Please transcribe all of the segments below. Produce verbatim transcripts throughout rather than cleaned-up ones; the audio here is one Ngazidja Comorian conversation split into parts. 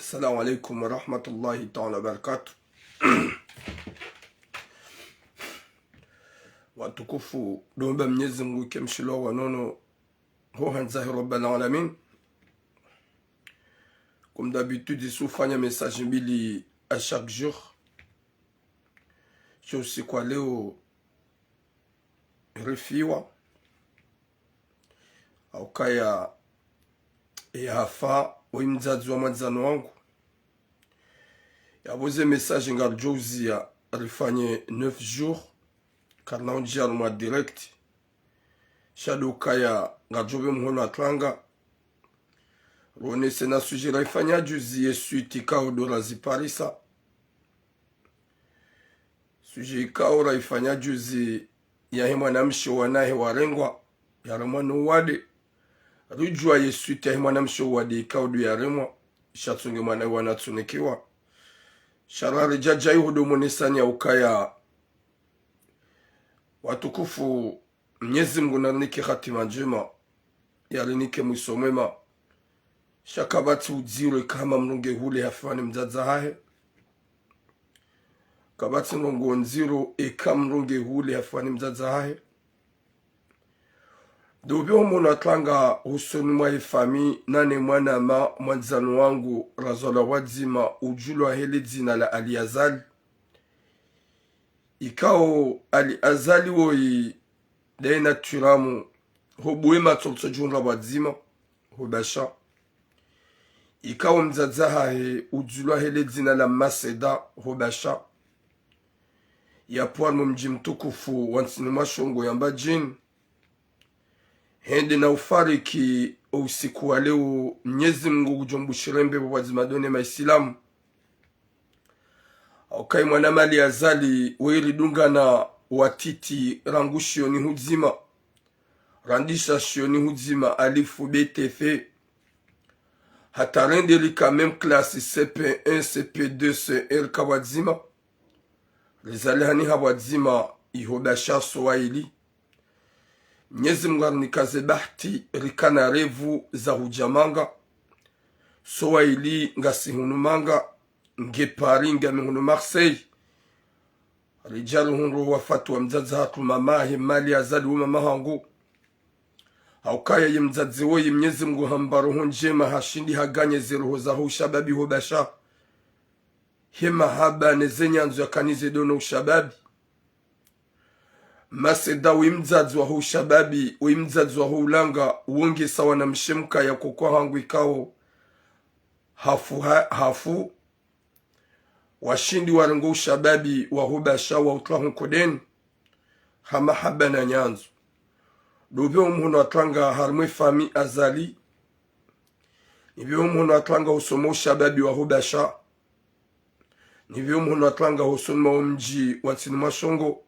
Assalamu alaikum wa rahmatullahi ta'ala wa barakatuh. Watukufu, ndo omba Mnyezi Mungu ike mshilwa wa nono, ho handza he Rabbal Alamin. Comme d'habitude, isi ufanya message mbili à chaque jour. Sho usiku wa leo rifiwa. Haukaya, e, hafa, oyi mdzadze wa mwandzani wangu. Yapvo ze message ngaridjo uziya rifanye neuf jours, karina undjia harumwa direct. Sha ndo ukaya ngaridjo pve mhono wa tranga. Ronese na sujet rayifanya juzi ye suite ikao ndo raziparisa. Sujet ikao rayifanya juzi yahe mwanamshe wanahe warengwa, yaremwa no uwade. Ridjuwa ye suite yahe mwanamshe uwade ikao ndo yaremwa, sha tsunge mwana wana tsunekiwa. Sha raridja dja iho ndo monesani ya ukaya watukufu, Mnyezi Mungu narinike hatima ndjema, yarinike mwiso mwema. Sha kapvatsi udziro eka hama mdru nge hule hafiwa ni mdzadze hahe. Kapvatsi ndrongoo ndziro eka mdru nge hule hafiwa ni mdzadze hahe. Ndo upvia omhono wa tranga hosoni mwa ye famille, nane mwanama mwandzani wangu razalwa pvwadzima udjulwa he le dzina la Ali Azali. Ikao Ali Azali woyi ndaye na turamu, ho buwe matso rutso djundra pvwadzima, ho Basha. Ikao mdzadze hahe udjulwa he le dzina la Maseda, ho Basha. Yapvo harumwa mdji mtukufu wa ntsini mwa shongo ya Mbadjini. Hende na ufariki o usiku wa leo, Mnyezi Mungu ngudjo mbushire mbepvo pvwadzima ndo ne maisilamu. Haukaya mwanama Ali Azali, woyi ridungana watiti rangu shioni hudzima, randisa shioni hudzima, alifu, be, te, the. Hata rende rika même classe, C P un, C P deux, C E rika pvwadzima. Rizalihani ha pvwadzima iho Basha Sowaili. Mnyezi Mungu arinika ze bahati, rikana revu za hudja manga. Sowaili ngasi hunu manga, nge Paris, ngami hunu Marseille. Ridja rihundru wafati wa mdzadze hatru mamahe, Mali Azali wo mama hangu. Haukaya ye mdzadze woyi Mnyezi Mungu hambe roho ndjema, hashindi haganye ze roho za ho ushababi ho Basha. He mahaba ne ze nyandzo yakanize ndo no ushababi. Maseda woyi mdzadze wa ho ushababi, woyi mdzadze wa ho ulanga, wonge sawa na mshe mkaya koko hangu ikao hafu, ha-, hafu. Washindi warengo ushababi wa ho Basha wa utwa ho nkodeni, ha mahaba na nyandzo. Ndo upvia omhono wa tranga harumwa ye famille Azali. Nipvie omhono wa tranga hosoni mwa ushababi wa ho Basha. Nipvie omhono wa tranga hosoni mwa omdji wa ntsini mwa shongo.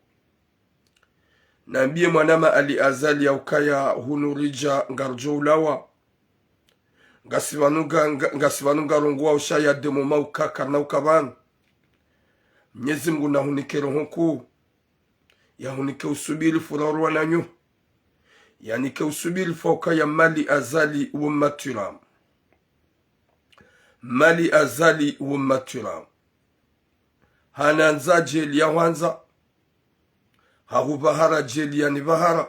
Nambiye mwanama Ali Azali ya ukaya hunu ridja ngaridjo ulawa. Ngasi pvanu nga-, nga-, ngasi pvanu ngarongowa usha ya demo ma uka karina uka pvanu. Mnyezi Mungu nahunike roho nkuu. Yahunike usubiri furaha urwa nanyo. Yanike usubiri fa ukaya Mali Azali wo maturamu. Mali Azali wo maturamu. Hanandza djeli ya hwandza. Hahupvahara djeli ya nipvahara.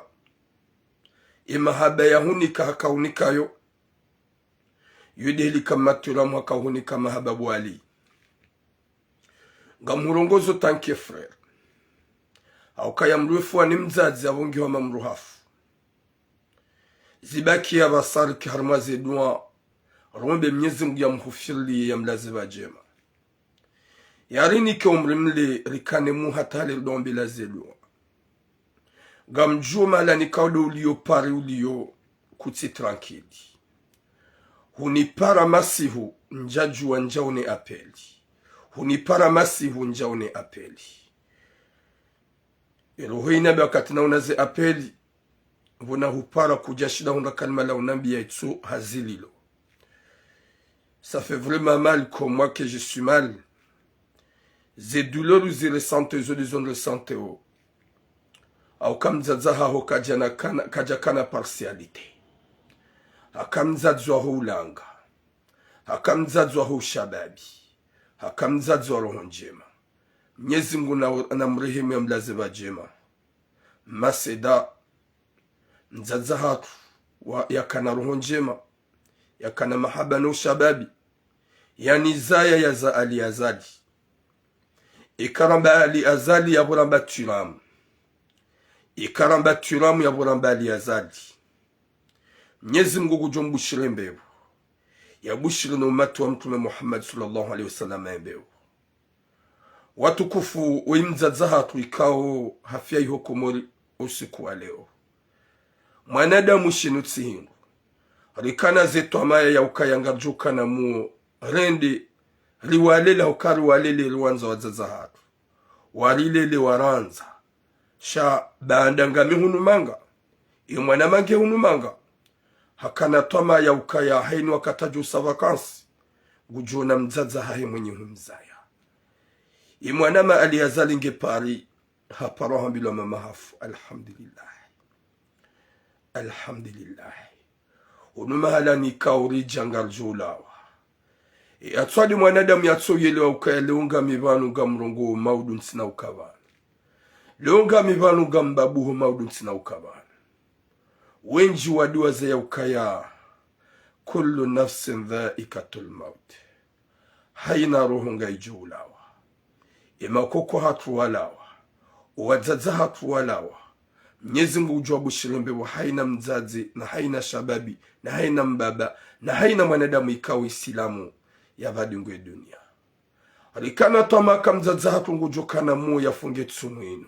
Ye mahaba yahunika hakahunikayo. Yo de lika maturamu hakahunika mahaba bo Ali. Ngamhurongozo tant que frère. Haukaya mdru efuwa ni mdzadze apvo ngiyo hama mdru hafu. Zibaki ya pvasa rike harumwa ze dua, rombe Mnyezi Mungu yamhufiriliye yamlaze pvadjema. Yarinike umri mle rikane muha tale ridombe la ze dua. Ngamdjuo mahala nikao ndo uliyo Paris uliyo kutsi tranquille. Hunipara masihu ndjadjuwa ndjaone appel. Hunipara masihu ndjaone appel. Ye roho inambiya wakati naona ze appel, pvo nahupara kudjashinda hundra kalima la unambiya itso hazililo. Ça fait vraiment mal comme moi que je suis mal. Ze douleur uziressentir zo ndizo niressentir o. Hauka mdzadze haho kadjakana, kadjakana partialité. Haka mdzadze waho ulanga. haka mdzadze waho ushababi, haka mdzadze wa roho ndjema. Mnyezi Mngu na, namrehemu yamlaze pvadjema. Mma Seda, mdzadze hatru, wa, yakana roho ndjema, yakana mahaba no ushababi, yanizaya yaza Ali Azali. Ika ramba Ali Azali yapvo ramba Turamu. Ika ramba Turamu yapvo ramba Ali Azali. Mnyezi Mngu ngudjo mbushiri mbepvo. Yabushiri no umati wa Mtrume Muhammad swallallahu alayhi wa sallam yembepvo. Watukufu, woyi mdzadze hatru ikao hafiya iho Komori usiku wa leo. Mwanadamu shinu tsi hindru. Rikana ze twamaya ya ukaya ngaridjo kana muo, rende, riwalele, hauka riwalele, riwandza wadzadze hatru. Warilele, warandza. Sha baanda ngami hunu manga, ye mwana mange hunu manga, hakana twamaya ya ukaya hayini wakati yadjo usa vacances, ngudjo ona mdzadze hahe mwenye humzaya. Ye mwana ma Ali Azali nge Paris, haparo hambilwa mama hafu. Alhamdulillah. Alhamdulillah. Hunu mahala nikao ridja ngaridjo ulawa. E, yatswadi mwanadamu yatso yelewa ukaya leo ngami pvanu ngamrongoo maudu ntsina uka pvanu. Leo ngami pvanu ngambabuho maudu ntsina uka pvanu. Wendji wadiwaza ya ukaya, كل نفس ذائقة الموت. Hayina roho ngayidjo ulawa. Ye makoko hatru walawa. Owadzadze hatru walawa. Mnyezi Mngu ngudjo wabushiri mbepvo hayina mdzadze, na hayina shababi, na hayina mbaba, na hayina mwanadamu ikao isilamu yapvadungu ye dunia. Rikana twamaya ka mdzadze hatru ngudjo kana muo yafunge tsumu inu.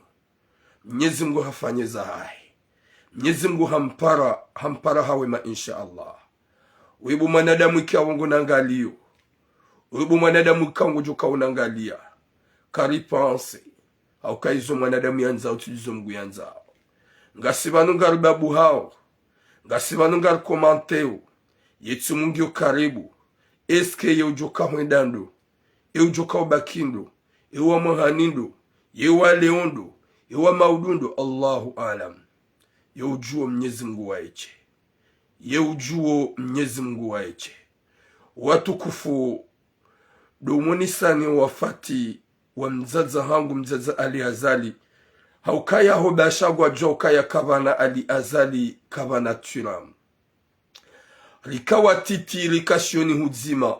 Mnyezi Mngu hafanye zahahe. Mnyezi Mngu hampara, hampara ha wema, insha Allah. Wewe mwanadamu ikao ngunangaliyo. Wewe mwanadamu ikao ngudjo ka unangalia. Karipanse. Hauka izo mwanadamu yandzao tsi ndizo Mngu yandzao. Ngasi pvanu ngaribabuhao. Ngasi pvanu ngarikomanteo. Ye tsumu ngiyo karibu. Est-ce que ye udjo ka hwenda ndo? E udjo ka ubaki ndo? E wa mwahani ndo? Ye wa leo ndo? E wa maudu ndo? Allahu aalam. Ye udjuwo Mnyezi Mngu waye she. Ye udjuwo Mnyezi Mngu waye she. Watukufu, ndo monisani wafati wa mdzadze hangu, mdzadze Ali Azali. Haukaya ho basha ngwadjuwa ukaya kapvana Ali Azali, kapvana Turamu. Rika watiti, rika shioni hudzima.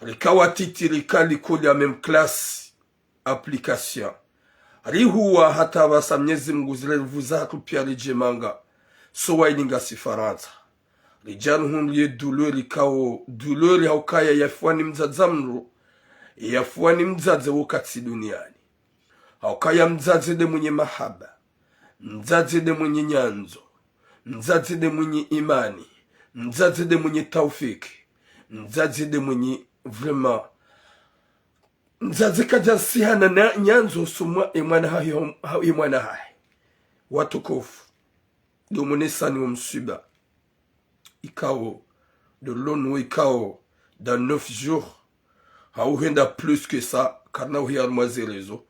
Rika watiti, rika likoli ya même classe, application. Rihuwa hata pvasa Mnyezi Mngu zile rivuza hatru piya ridje manga. So wayini ngasi Farantsa. Ridja ruhundru ye douleur ikao, douleur haukaya yafiwa ni mdzadze mndru, yafiwa ni mdzadze wo katsi duniani. Haukaya mdzadze nde mwenye mahaba. Mdzadze nde mwenye nyandzo. Mdzadze nde mwenye imani. Mdzadze nde mwenye taufiki. Mdzadze nde mwenye vraiment. Mdzadze kadja sihana na nyandzo sumwa e mwana hahe, ha-, e mwana hahe. Watukufu. Ndo monesani wa mswiba. Ikao, ndo lonu ikao, dans neuf jours, hau hwenda plus que ça, karina uhiya harumwa ze réseaux,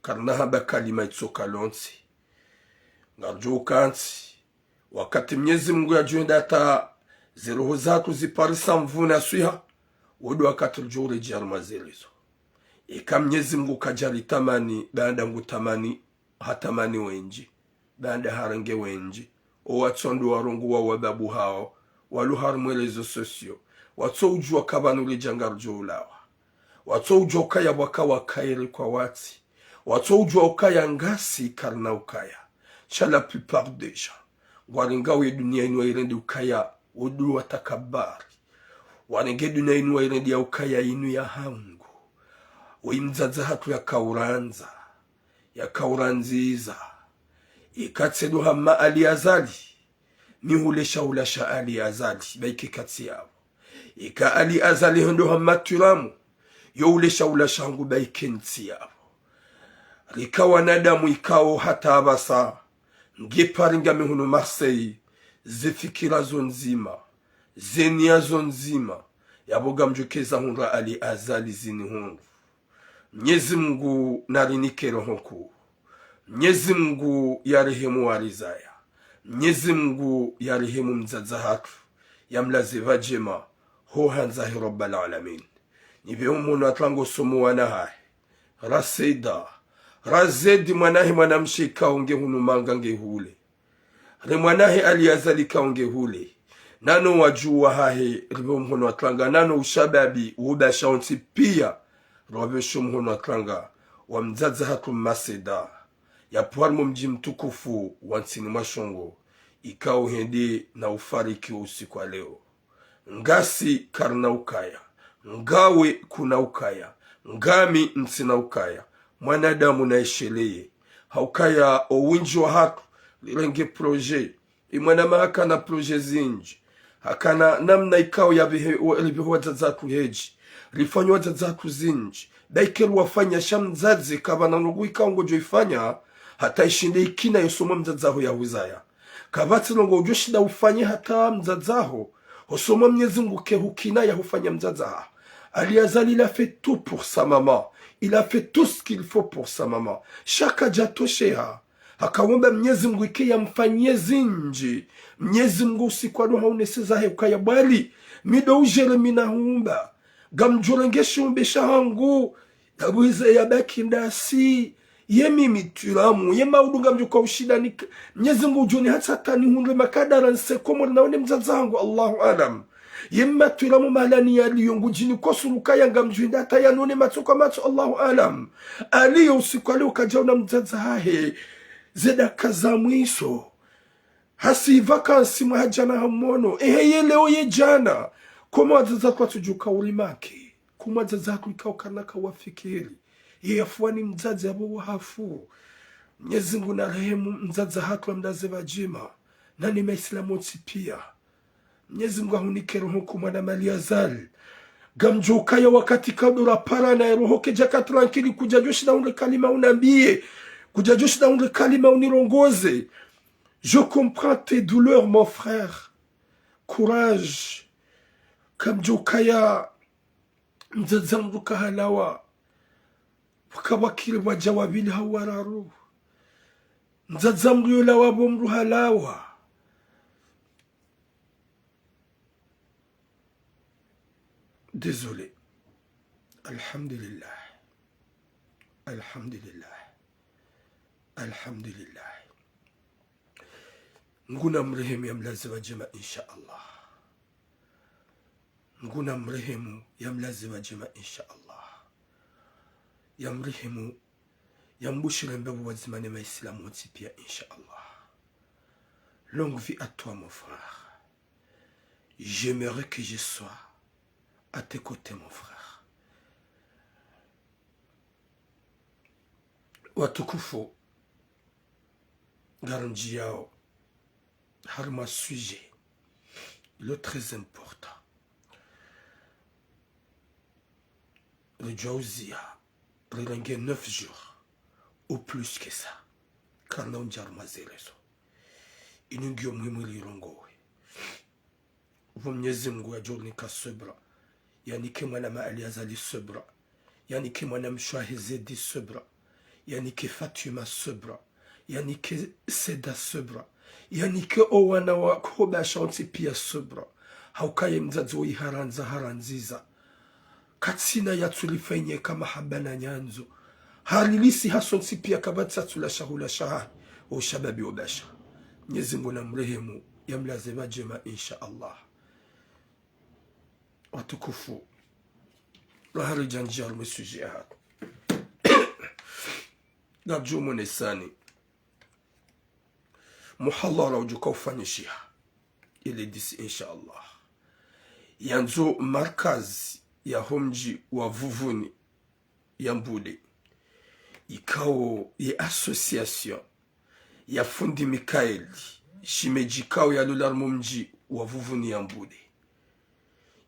karina hamba kalima itsoka lontsi. Ngaridjo ukantsi, wakati Mnyezi Mngu yadjo hwenda hata ze roho zatru ziparisa mvu na swiha, wo ndo wakati ridjo uredjeya harumwa ze réseaux. Eka Mnyezi Mngu kadja ritamani, baanda ngutamani, hatamani wendji, baanda harenge wendji. Owatsondo warongowa wababuhao, walo harumwa réseaux sociaux. Watso udjuwa ka pvanu ridja ngaridjo ulawa. Watso udjuwa ukaya pvwaka wakairi kwa watsi. Watso udjuwa ukaya ngasi karina ukaya. Sha la plupart des gens, ngwarengao ye dunia inu wairende ukaya wo ndo watakabari. Warenge dunia inu wairende ya ukaya inu ya hangu. Woyi mdzadze hatru yakaurandza. Yakaurandziza. Ika tsi ndo hama Ali Azali, mi hulesha ulasha Ali Azali, ba ike katsi yapvo. Ika Ali Azali hendo hama Turamu, yo ulesha ulasha hangu, ba ike ntsi yapvo. Rika wanadamu ikao hata pvasa, nge Paris ngami hunu Marseille, ze fikira zo ndzima, ze niya zo ndzima, yapvo ngamdjo keza hundra Ali Azali zini hundru. Mnyezi Mngu narinike roho nkuu. Mnyezi Mngu yarehemu warizaya. Mnyezi Mngu yarehemu mdzadze hatru, yamlaze pvadjema, Ho handza he Rabbal Alamin. Nipve omhono wa tlanga osomo wana hahe. Raseda. Razedi mwana he mwanamshe ikao nge hunu manga nge hule. Re mwana he Aliyazali ikao nge hule. Nano wadjuu wahahe ripve omhono wa tlanga. Nano ushababi, wobasha wontsi pia. Riwapveshe omhono wa tlanga. Wa mdzadze hatru Maseda. Yapvo harimwa mdji mtukufu wa Ntsini Mwashongo. Ikao hende na ufariki wo usiku wa leo. Ngasi karina ukaya, ngawe kuna ukaya, ngami ntsina ukaya, mwanadamu naesheleye. Haukaya owindji wahatru, rirenge projet. Imwanama hakana projet zindji. Hakana namna ikao yapvihe, wa-, ripvihe wadzadze hatru hedji. Rifanya wadzadze hatru zindji. Baike riwafanya sha mdzadze, kapvana ndrongo ikao ngodjo ifanya, hata ishinde ikina yosomo mdzadze haho yahuzaya. Kapvatsi ndrongo udjo shinda ufanye hata mdzadze haho, hosomo Mnyezi Mngu ke hukina yahufanya mdzadze haho. Aliyazali, il a fait tout pour sa maman. Il a fait tout ce qu'il faut pour sa maman. Sha kadjatosheha. Hakaomba Mnyezi Mngu ike yamfanyie zindji. Mnyezi Mngu usiku wa leo haonese zahe ukaya bwali. Mi ndo udjere mi nahumba. Ngamdjo renge shiumbe shahangu. Yapvo ize yabaki ndasi. Ye mimi twiramu, ye maudu ngamdjo ka ushinda nika. Mnyezi Mngu udjo ni hata tani hundre makadara nse Komori naone mdzadze hangu, Allahu alam. Ye mma twiramu mahalani yaliyo ngudjini kosuru kaya ngamdjo hindra hata yanone matso kwa matso, Allahu alam. Aliyo usiku wa leo kadjaona mdzadze hahe. Ze dakika za mwiso. Hasi vacances mwa hadjana hamono. Ehe, ye leo ye djana. Koma wadzadze hatru watsudjuka urimake. Koma wadzadze hatru ikao karina kawafikiri. Ye yafuwa ni mdzadze yapvo wahafu. Mnyezi Mngu narehemu mdzadze hatru amlaze pvadjema. Nane maislamu wontsi pia. Mnyezi Mngu ahunike roho nkuu mwanama Aliyazali. Ngamdjo ukaya wakati kadura para na roho kedjaka tranquille kudjadjo shinda hundre kalima unambiye. Kudjadjo shinda hundre kalima unirongoze. Je comprends tes douleurs, mon frère. Courage. Kamdjo ukaya mdzadze mdru kahalawa. Pvwaka wakili pvwadja wapvili hau wararu. Mdzadze mdru yolawa pvo mdru halawa. Désolé. Alhamdulillah. Alhamdulillah. Alhamdulillah. Mngu namrehemu yamlaze pvadjema, insha Allah. Mngu namrehemu yamlaze pvadjema, insha Allah. Yamrehemu, yambushire mbepvo pvwadzima ne maislamu wontsi pia, insha Allah. Longue vie à toi, mon frère. J'aimerais que je sois à tes côtés, mon frère. Watukufu, ngarindjiyao harimwa sujet ilo très important. Ridjwauziya, rirenge neuf jours ou plus que ça. Karina undja harimwa ze réseaux. Inu ngiyo muhimu ili irongowe. Upvo Mnyezi Mngu yadjorinika subra. Yanike mwanama Aliyazali subra. Yanike mwanamshe wahe Zedi subra. Yanike Fatuma subra. Yanike Seda subra. Yanike owana wa hobasha wontsi pia subra. Haukaye mdzadze woyi harandza harandziza. Katsina yatsulifanyia ka mahaba na nyandzo. Harilisi hasontsi pia kapvatsi yatsulasha hulasha hahe. Wo ushababi wobasha. Mnyezi Mngu namrehemu, yamlaze pvadjema, insha Allah. Watukufu, raha ridjandjiya harumwa sujet yahatru, ngamdjo monesani muhadhara udjo ka ufanyishiha ile dix, insha Allah. Yandzo markazi ya homdji wa Vuvuni ya Mbude, ikao ye association ya fundi Mikaeli, shimedji ikao yalola harumwa mdji wa Vuvuni ya Mbude,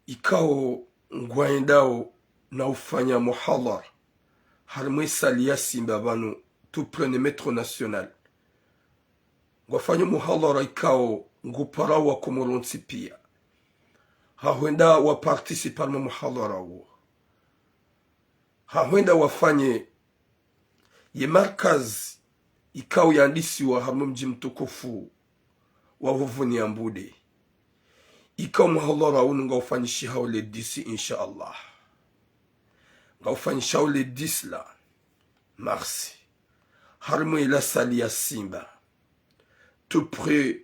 ikao ngwaendao na ufanya muhadhara harimwa e salle ya Simba pvanu, tout près ne métro national. Ngwafanya muhadhara ikao nguparao wa Komori wontsi pia. Hahwenda wa participer harimwa muhadhara uwo. Hahwenda wafanye ye markazi ikao yandisiwa harimwa mdji mtukufu wa Vuvuni ya Mbude. ikao muhadhara unu ngaufanyishihao le dix, insha Allah. Ngaufanyishihao le dix la mars, harimwa ila salle ya Simba, tout près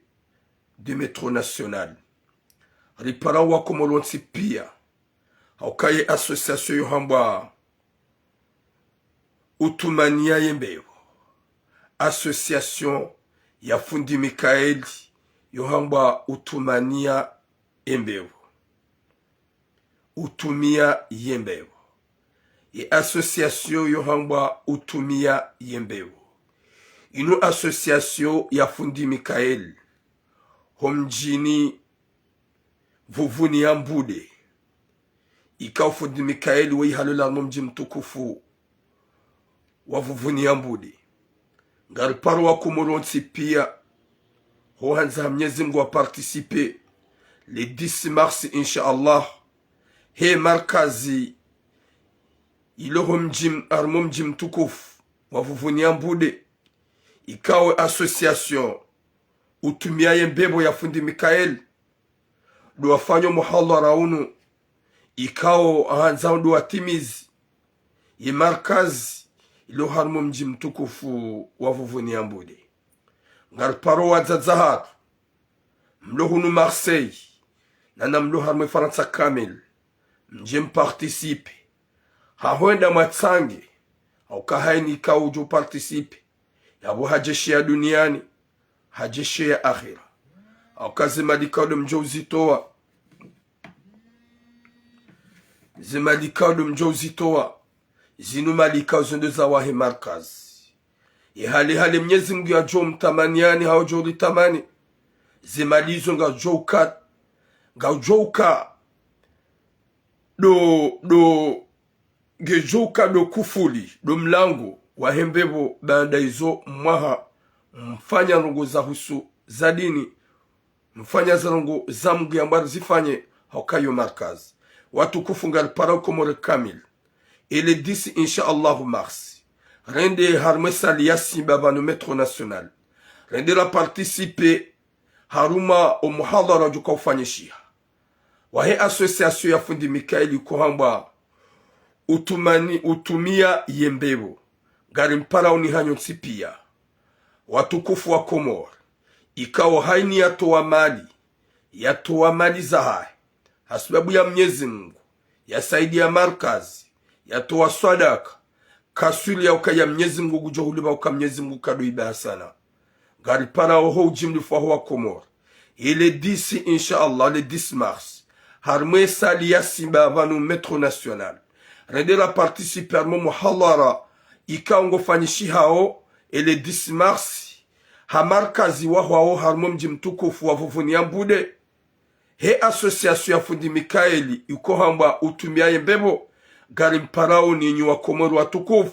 de métro national. Ripara wa Komoro wontsi pia, hauka ye association yo hambwa Utumaniya ye Mbepvo. Association ya fundi Mikaeli yo hambwa Utumaniya ye Mbepvo. Utumiya ye Mbepvo. Ye association yo hambwa Utumiya ye Mbepvo. Inu association ya fundi Mikaeli, ho mdjini Vuvuni ya Mbude. Ikao fundi Mikaeli we ihalolwa harimwa mdji mtukufu wa Vuvuni ya Mbude. Ngariparo wa Komoro wontsi pia, ho handza ha Mnyezi Mngu wa participer le dix mars, insha Allah. He markazi ilo ho mdji m-, harimwa mdji mtukufu wa Vuvuni ya Mbude, ikao association Utumiya ye Mbepvo ya fundi Mikaeli ndo wafanya muhadhara unu, ikao handza ndo watimizi ye markazi ilo harimwa mdji mtukufu wa Vuvuni ya Mbude. Ngariparo wadzadze hatru mlo hunu Marseille, nana mlo harimwa Farantsa kamili, mdje mparticiper. Hahwenda mwatsange, hauka haina ikao udjo participer, yapvo hadjeshe ya duniani, hadjeshe ya akhira. Hauka ze mali ikao ndo mdjo uzitowa, ze mali ikao ndo mdjo uzitowa, zinu mali ikao zo ndo za wahe markazi. Ye hale hale Mnyezi Mngu yadjo mtamaniyani, hau djo ritamani, ze mali izo ngazidjo uka, ngazidjo uka ndo, ndo, ngedjo uka ndo kufuli, ndo mlango wahe mbepvo, baanda izo mwaha mfanya ndrongo zahusu za dini, mfanya ze ndrongo za Mngu yamba rizifanye, hauka yo markazi. Watukufu, ngaripara Komori kamili, ele dix, insha Allahu, mars, rende harimwa salle ya Simba pvanu Métro National, rende raparticiper harumwa omuhadhara udjo uka ufanyishiha wahe association ya fundi Mikaeli ikohambwa Utumani-, Utumiya ye Mbepvo. Ngarimparaoni hanyu ntsi piya, watukufu wa Komori, ikao haina yatowa mali, yatowa mali zahahe hasibabu ya Mnyezi Mngu, yasaidiya markazi, yatowa swadaka, kaswili ya ukaya Mnyezi Mngu ngudjo hulipva, uka Mnyezi Mngu kadjo iba hasana. Ngariparao ho ujimlifu waho wa Komori, ele dix, insha Allah, le dix mars, harimwa salle ya Simba pvanu Métro National, rende raparticiper harimwa muhadhara ikao ngofanyishihao ele dix mars, ha markazi wahwao harimwa mdji mtukufu wa Vuvuni ya Mbude, he association ya fundi Mikaeli ikohambwa Utumiya ye Mbepvo. Ngarimparaoni nyi wa Komori watukufu,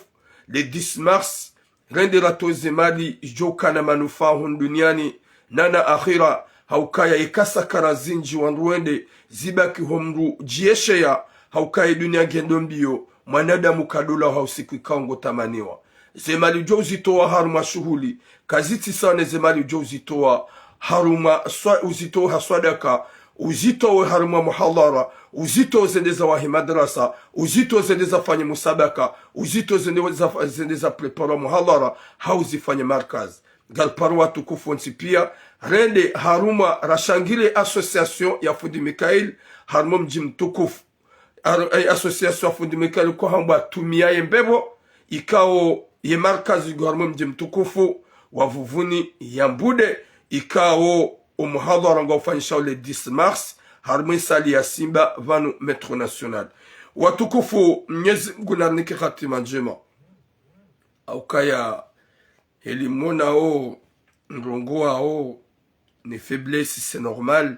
le dix mars, rende ratowe ze mali zidjo ukana manufaa hunu duniani nana akhira, haukaya ikasakara zindji wandru wende, zibaki ho mdru djiyesheya, haukaya duniya ngendo mbiyo, mwanadamu kadjo ulawa ha usiku ikao ngotamaniwa. Ze mali udjo uzitowa harumwa shuhuli, kazitsi sawa ne ze mali udjo uzitowa harumwa swa-, uzitowe ha swadaka, uzitowe harumwa muhadhara, uzitowe zende zawahe madrasa, uzitowe zende zafanye musabaka, uzitowe zende za-, zende za préparer muhadhara, hau zifanye markazi. Ngariparo watukufu wontsi piya, rende harumwa rashangile association ya fundi Mikaeli, harumwa mdji mtukufu. Ar-, eh, association ya fundi Mikaeli ikohambwa Utumiya ye Mbepvo, ikao ye markazi ngu harumwa mdji mtukufu wa Vuvuni ya Mbude, ikao omuhadhara ngwaufanyishihao le dix mars, harumwa salle ya Simba pvanu Métro National. Watukufu, Mnyezi Mngu narinike khatima ndjema. Haukaya heli mwonao, ndrongowao, ni faiblesse, c'est normal.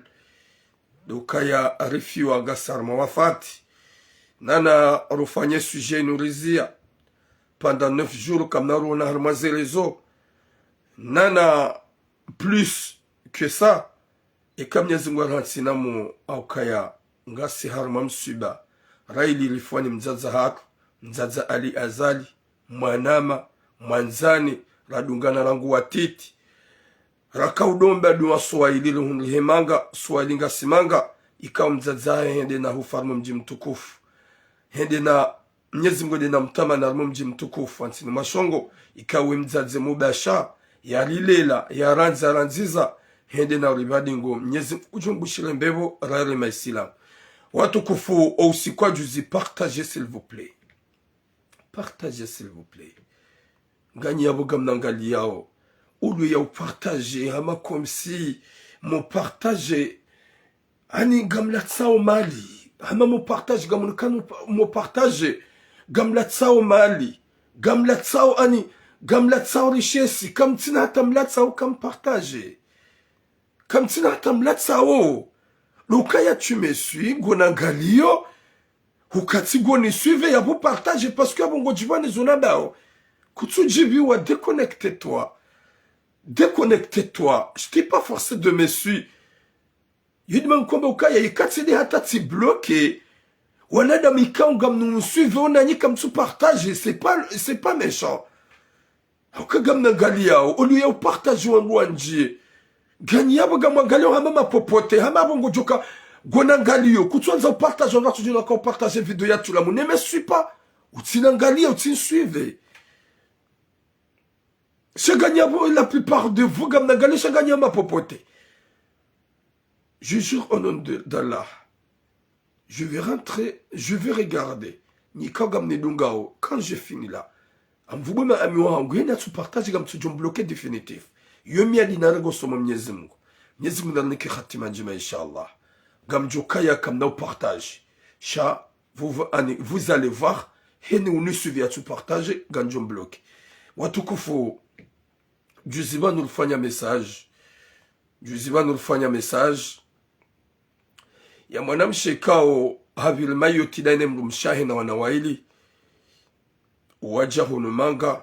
Ndo ukaya rifiwa ngasi harumwa wafati. Nana rufanye sujet inu riziya pendant neuf jours, kamna ruona harumwa ze réseaux. Nana plus que ça, eka Mnyezi Mngu arantsi namu, haukaya ngasi harumwa mswiba. Rayili rifiwa ni mdzadze hatru, mdzadze Ali Azali, mwanama, mwandzani, radungana rangu watiti. Raka udomba duwa swahili rihundrihe manga, swahili ngasi manga, Ikao mdzadze wahe hende na hufa harumwa mdji mtukufu. Hende na Mnyezi Mngu hende na mtamana harumwa mdji mtukufu, ha ntsini mwa shongo, ikao mdzadze mubasha, yarilela, yarandza, randziza, hende na uripva dingo, Mnyezi Mngu udjo mbushire mbepvo, rarema isilamu. Watukufu, o usiku wa juzi, partagez, s'il vous plaît. Partagez, s'il vous plaît. Nganyi yapvo ngamnangaliyao. Au lieu ya upartager, hama comme si, mupartager. Ani ngamlatsao mali. Hama mupartager, ngamnukanu mupartager. Ngamlatsao mali. Ngamlatsao ani, ngamlatsao richesse. Kamtsina hata mlatsao, kampartager. Kamtsina hata mlatsao. Ukaya tu me suis, ngonangaliyo. Hukatsi ngoni suivre yapvo partager, parce que yapvo ngodjipvani zona dao. Kutsudjipviwa, déconnecte-toi. Déconnecte-toi. Je t'ai pas forcé de me suivre. Yidima nkomba ukaya, ikatsi ndi hata tsi bloquer. Wanadamu ikao ngamnu suivre, ona nyi kamtsu partager, c'est pas, c'est pas méchant. Hauka ngamnangaliyao, au lieu ya upartager wandru wandji. Nganyi yapvo ngamwangaliyao hama mapopote, hama yapvo ngodjoka, ngonangaliyo, kutswandza upartager wandru watsudjina ka upartager video ya tulamu, ne me suis pas, utsinangaliya, utsinsuivre. Sha nganyi yapvo, la plupart de vous, ngamnangaliyo, sha nganyi hama mapopote. Je jure au nom de, d'Allah. Je vais rentrer, je vais regarder. Nyi ikao ngamnidungao, quand je finis là. Amvubwe ma amis wahangu, yeni atsu partager ngamtsudjo mbloquer définitif. Yo mi adi narenge usoni mwa Mnyezi Mngu. Mnyezi Mngu narinike hatima ndjema, inshallah. Ngamdjokaya kamna upartager. Sha, vous, vous, ani, vous allez voir, heni unisuivre atsu partager, ngamdjo mbloquer. Watukufu, juzi pvanu rifanya message. Juzi pvanu rifanya message ya mwanamshe ikao hapviri Mayotte daye ne mdrumshe wahe na wana wayili. Wadja hunu manga.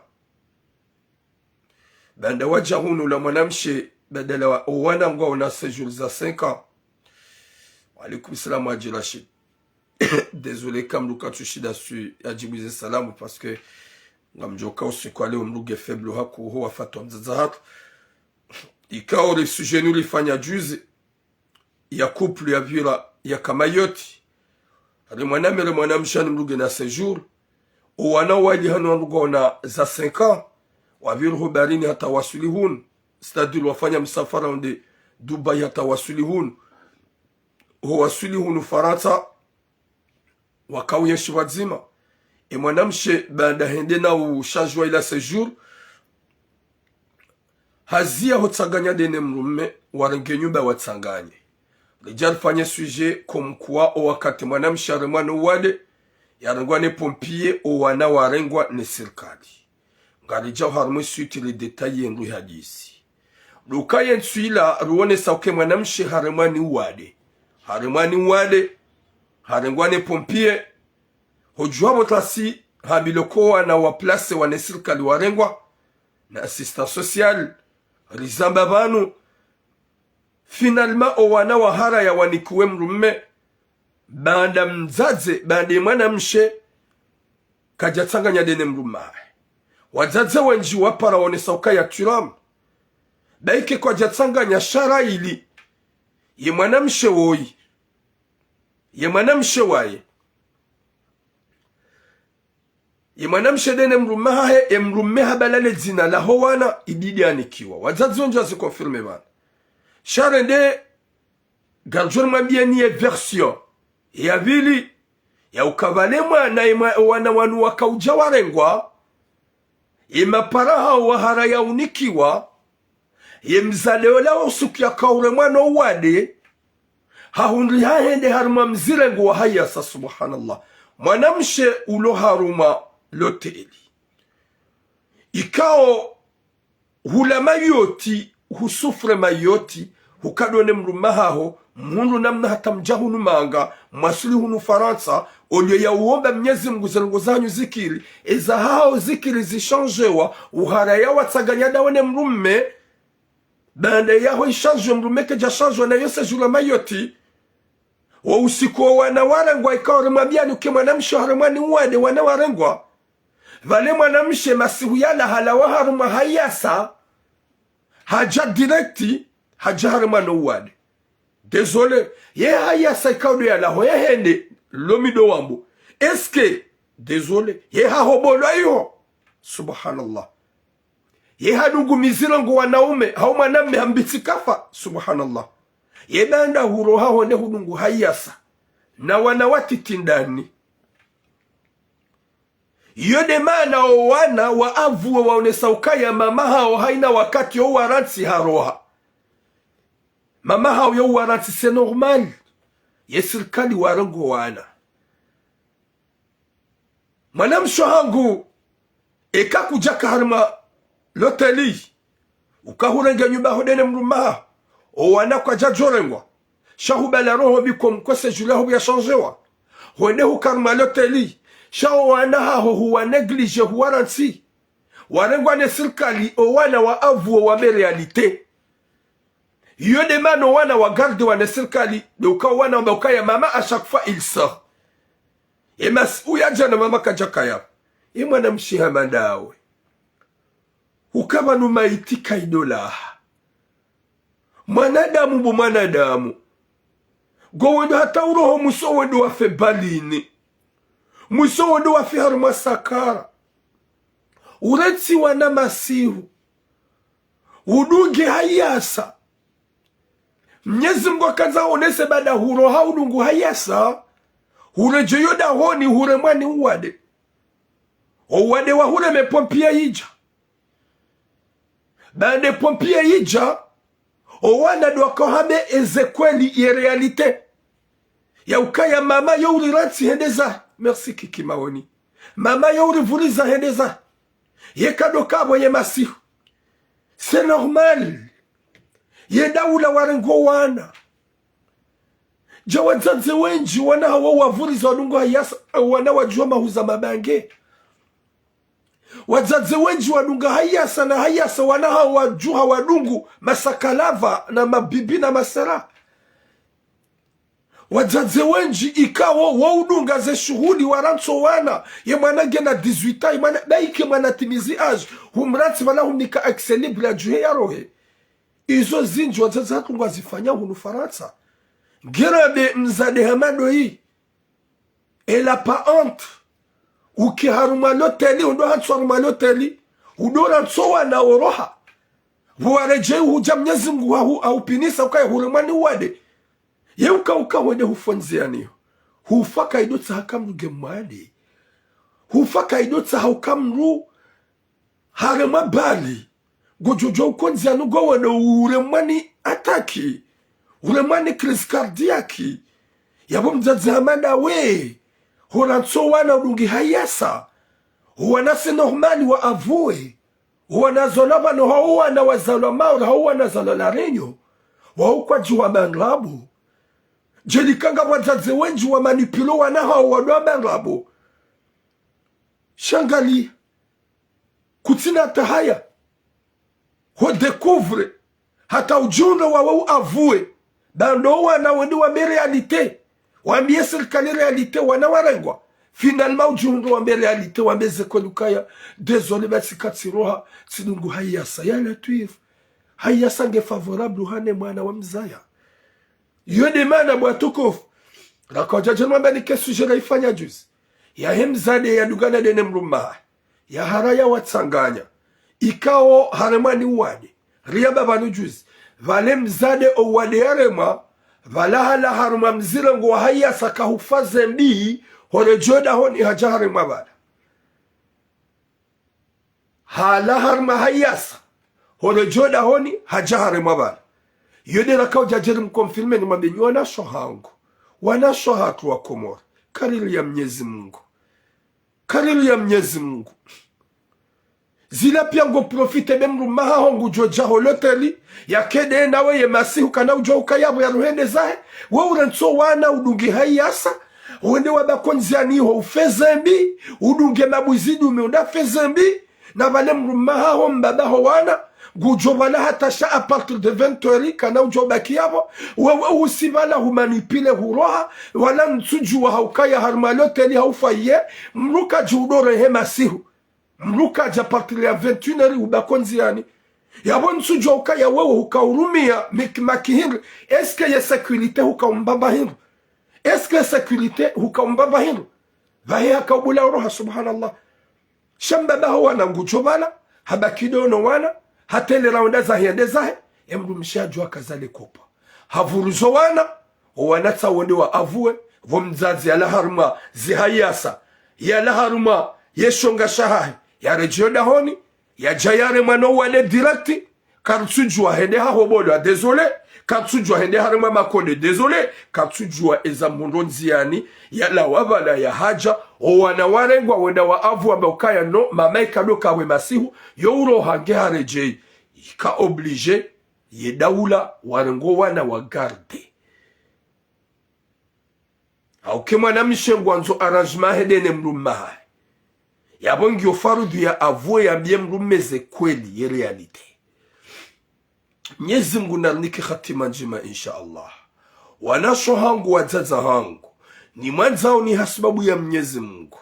Baanda wadja hunu ula mwanamshe, badala wa, o wana ngwao na séjour za cinq ans. Wa alaikum salam, Hadji Rachid. Désolé, kamdru katsushinda swi yadjibu ze salamu, parce que ngamdjoka usiku wa leo mdru nge faible haku ho wafatwa mdzadze hatru. Ikao le sujet nu rifanya juzi, ya couple yapvira yaka Mayotte. Hari mwaname, hari mwanamshe, ani mdru nge na séjour. O wana wayili hanu wandru ngwaona za cinq ans. Wapviri ho baharini hata waswili hunu. C'est-à-dire wafanya msafara wende Dubai hata waswili hunu. Ho waswili hunu Farantsa, wakao uyenshi pvwadzima. E mwanamshe baanda hende na uchanjiwa ila séjour, haziya hotsanganya daye ne mdrume, warenge nyumba watsanganye. Ridja rifanye sujet comme quoi o wakati mwanamshe haremwa no uwade, yarengwa ne pompier, o wana warengwa ne sirikali. Ngaridjao harumwa e suite ri détailler ndro hadisi. Ndo ukaya ye ntsu ila ruonesa uke mwanamshe haremwa ni uwade. Haremwa ni uwade, harengwa ne pompier. Hodjuwa pvo tasi, hambilwa ko wana wa place wa ne sirikali warengwa, na assistance sociale, rizamba pvanu. Finalement, o wana waharaya wanikiwe mdrume, baanda mdzadze, baanda ye mwanamshe, kadjatsanganya daye ne mdrume wahe. Wadzadze wendji wapara wonesa ukaya tulamu. Baike kwadjatsanganya sha rahili. Ye mwanamshe woyi. Ye mwanamshe waye. Ye mwanamshe daye ne mdrume wahahe, e mdrume habalale dzina laho wana, ibidi anikiwa. Wadzadze wendji wazi confirmer pvanu. Sha rende, ngaridjo rimwambiyeni ye version ya pvili, ya uka pvale mwana, ye mwa-, wana wanu wakaudja warengwa, ye mapara hawo waharaya unikiwa, ye mdzadze ola wo usiku yakauremwa no uwade, hahundri hahende harumwa mzirengo wa hayasa, subhanallah. Mwanamshe ulo harumwa loteli. Ikao hula Mayotte, husouffre Mayotte, hukado ne mdrume wahaho, mhundru namna hata mdja hunu manga, mwaswili hunu Farantsa, olio ya uomba Mnyezi Mngu ze ndrongo zahanyu zikiri, eza haho zikiri zishanjewa, uharaya watsanganya dawe ne mdrume, baanda yaho ishanjwe mdrume kedja shanjwa na yo séjour ya Mayotte, wo usiku wo wana warengwa ikao rimwambiyani uke mwanamshe haremwa ni uwade wana warengwa. Pvale mwanamshe masihu yala halawa harumwa hayasa, hadja direct, hadja haremwa no uwade. Désolé. Ye hayasa ikao ndo yalawa ye hende, lo mi ndo wambo. Est-ce que, désolé, ye hahobolwa iho? Subhanallah. Ye hadungu miziro ngo wanaume, hau mwanamme hambitsi kafa. Subhanallah. Ye baanda huroha hwende hudungu hayasa na wana watiti ndani. Iyo nde maana o wana wa avuwe waonesa ukaya mama hawo haina wakati yo uwarantsi haroha. Mama hawo yo uwarantsi, c'est normal. Ye sirikali warengo wana. Mwanamshe hangu, eka kudjaka harimwa loteli, uka hurenge nyumba ho ndene mdrumaho, o wana kwadjadjorengwa. Sha hubala roho biko mkwese jula ho bia shandjewa. Hwende huka harimwa loteli, sha o wana haho huwa négligé, huwarantsi. Warengwa ne sirikali, o wana wa avuwe wambe réalité. Iyo nde maana o wana wa garde wa ne sirikali, ndo uka o wana wamba ukaya mama à chaque fois il sort. E masi uya djana mama kadjakaya. E mwanamshe hama ndawe. Uka pvanu maiti kaidolawa. Mwanadamu bo mwanadamu. Ngo wendo hata uroho mwiso wendo wafe balini. Mwiso wendo wafe harimwa sakara. Urantsi wana masihu. Udunge hayasa. Mnyezi Mngu akandza onese baanda huroha udungu hayasa. Huredjeyo dahoni huremwa ni uwade. O uwade wa hureme pompier idja. Baanda pompier idja, o wana ndo waka hambe eze kweli ye réalité. Ya ukaya mama yo urirantsi hende zahe. Merci Kiki Maoni. Mama yo urivuriza hende zahe. Ye kado kapvo ye masihu. C'est normal. Ye daula warengo wana. Dja wadzadze wendji wana hawo wavuriza wadungu hayasa, wana wadjuha mahuza mabange. Wadzadze wendji wadunga hayasa na hayasa wana hawo wadjuha wadungu masakalava na mabibi na masera. Wadzadze wendji ikao wo udunga ze shuhuli warantso wana, ye mwana ngena dix-huit ans, ye mwana, baike mwana timizi âge, humrantsi pvala humnika accès libre yadjuhe yarohe. Izo zindji wadzadze hatru ngwazifanya hunu Farantsa. Ngera be mdzadze hama ndoyi. Elle a pas honte. Uke harumwa loteli, undo hantswa harumwa loteli, udo rantso wana oroha. Pvo waredjeyi hudja Mnyezi Mngu hahu, hahupvinisa ukaya huremwa ni uwade. Ye uka uka hwende hufa ndziani ho. Hufa kaido tsaha ka mdru nge mwade. Hufa kaido tsaha uka mdru haremwa bali. Ngodjo djuwa uko ndziani ngo wende uremwa ni attaque. Uremwa ni crise cardiaque. Yapvo mdzadze hama ndawe. Hurantso wana udungi hayasa. Wana c'est normal wa avoué. Wana zalwa pvanu hau wana wazalwa Maore hau wana zalwa La Réunion. Wahukwadji wa bandrabo. Djeli kanga wadzadze wendji wa manipulé wana hawo wadwa bandrabo. Shangali. Kutsina tahaya. Ho découvre. Hata udjundro wawe u avoué. Bando wana wende wambe réalité. Wambie sirikali réalité wana warengwa. Finalement udjundro wambe réalité, wambe ze kweli ukaya. Désolé basi katsiroha, tsidungu hayasa ya Latwif. Hayasa nge favorable hane mwana wa mzaya. Iyo nde maana bo watukufu. Raka udja djeni wamba nike sujet raifanya juzi. Yahe mdzadze yadungana ndene mdrumahe. Yahara yawatsanganya. Ikao haremwa ni uwade. Riyamba pvanu juzi. Pvale mdzadze o uwade yaremwa. Pvala halawa harumwa mzirengo wa hayasa kahufa zembi. Horedjeyo dahoni hadja haremwa pvala. Halawa harumwa hayasa. Horedjeyo dahoni hadja haremwa pvala. Iyo nde raka udja djeni mconfirmé nimwambe nyi wanashe hangu. Wanashe hatru wa Komori. Kariri ya Mnyezi Mngu. Kariri ya Mnyezi Mngu. Zila pia ngo profité be mdrumahe haho ngudjo dja ho loteli, yakede nawe ye masihu kana udjo ukaya pvo yaruhende zahe, we urantso wana udungi hayasa, wende wabako ndziani ho ufe zembi, udunge mabuzi dume unda fe zembi, na pvale mdrumahe haho mbaba ho wana, ngudjo pvala hata sha à partir de vingt heures, kana udjo baki yapvo, wewe usi pvala humanipulé huroha, wala ntsudjuwa haukaya harumwa loteli haufa ye, mdru kadji udo rehe masihu. Mdru kadja partir ya vingt et une heures ubako ndziani. Yapvo ntsudjuwa ukaya wewe hukaurumia mik-, makihindru. Est-ce que ye sécurité hukaumbamba hindru? Est-ce que sécurité hukaumbamba hindru? Pvahe hakaubula uroha, subhanallah. Sha mbaba ho wana ngudjo pvala, habaki ndo no wana, hatelera wenda zahe yende zahe, emdrumshe hadjuwa kazale kopva. Havuruzo wana, o wana tsa wende wa avwe, pvo mdzadze yalawa harumwa zihayasa, yalawa harumwa yeshonga shahahe, yaredjeyo dahoni, yadja yaremwa no wade direct, katsudjuwa hende hahobolwa, désolé, katsudjuwa hende haremwa makode, désolé, katsudjuwa eza mhundro ndziani, yalawa pvala yahadja, o wana warengwa wenda wa avwe wamba ukaya no, mama ikado kawe masihu, yo uroha nge haredjeyi, ika obligé, ye daula, warengo wana wa garde. Hauka mwanamshe ngwandzo arrangement yahe ndene mdrume wahahe. Yapvo ngiyo faradhwi ya avwe yambiye mdrume ze kweli ye réalité. Mnyezi Mungu narinike hatima ndjema, insha Allah. Wanashe wahangu, wadzadze wahangu, nimwandzao ni hasibabu ya Mnyezi Mungu.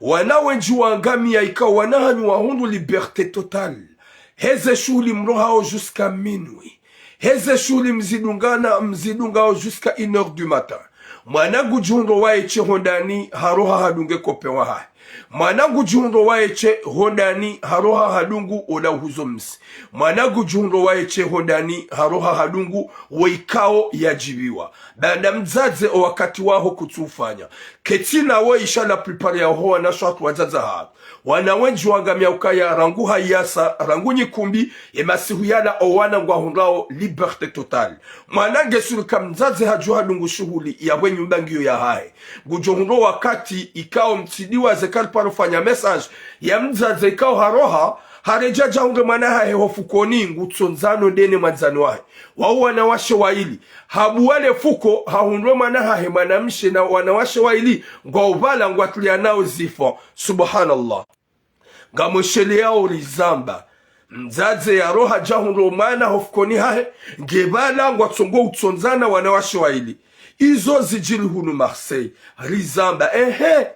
Wana wendji wangamia ikao wana hanyu wahundru liberté totale. Heze shuhuli mrohao jusqu'à minuit. Heze shuhuli mzidungana, mzidungao jusqu'à une heure du matin. Mwana ngudjihundro waye she hondani haroha hadunge copain wahahe. Mwana ngudjihundro waye she hondani haroha hadungu ola uhuzo msi. Mwana ngudjihundro waye she hondani haroha hadungu wo ikao yadjibiwa. Baanda mdzadze o wakati waho kutsufanya. Ketsi nawo isha la plupart yaho wanashe wahatru wadzadze wahatru. Wana wendji wangamia ukaya rangu hayasa, rangu nyikumbi, ye masihu yala o wana ngwahundrao liberté totale. Mwana nge sûr ka mdzadze hadjuwa hadungu shuhuli, yapvo enyumba ngiyo yahahe. Ngudjo hundro wakati ikao mtsidiwa ze kaliparo fanya message ya mdzadze ikao haroha, haredjeya djahundre mwana hahe ho fukoni, ngutsondzano ndene mwandzani wahe. Wao wanawashe waili. Habuwa le fuko, hahundre mwana hahe mwanamshe na wanawashe waili, ngwao pvala ngwatulianao zifo. Subhanallah. Ngamwesheleyao rizamba. Mdzadze yaroha djahundro mwana ho fukoni hahe, nge pvala ngwatsongo utsondzana wanawashe waili. Izo zidjiri hunu Marseille. Rizamba, ehe.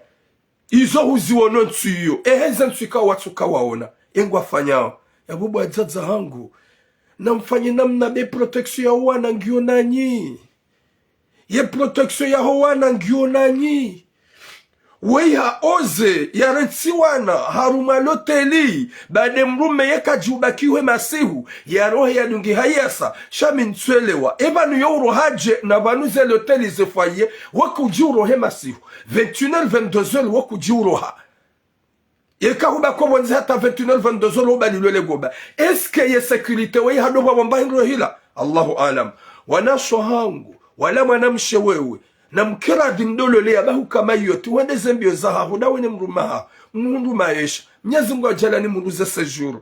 Izo huziwono ntsu iyo. Ehe, ze ntsu ikao watsuka waona. Engwafanyao. Yapvo bo wadzadze wahangu, namfanye namna be protection ya wana ngiyo nanyi. Ye protection yaho wana ngiyo nanyi. Weyi ha oze, yarentsi wana, harumwa loteli, baanda mdrume yeka djiubaki hwe masihu, yarohe yadunge hayasa, sha mi ntswelewa. Epvanu yo urohadje, na pvanu ze loteli ze foyer, wakudji urohe masihu. Vingt et une heures, vingt-deux heures, wakudji uroha. Yeka hubaki pvondze hata vingt et une heures, vingt-deux heures, ubalilwe le goba. Est-ce que ye sécurité weyi hadopva wamba hindru hila? Allahu aalam. Wanashe wahangu, wala mwanamshe wewe, namkiradhi mdolole ya bahu kama iyo, ti wende ze mbio zahaho, na wene mdrume wahaho, mhundru maesha. Mnyezi Mungu hadjaaliya ni mhundru ze séjour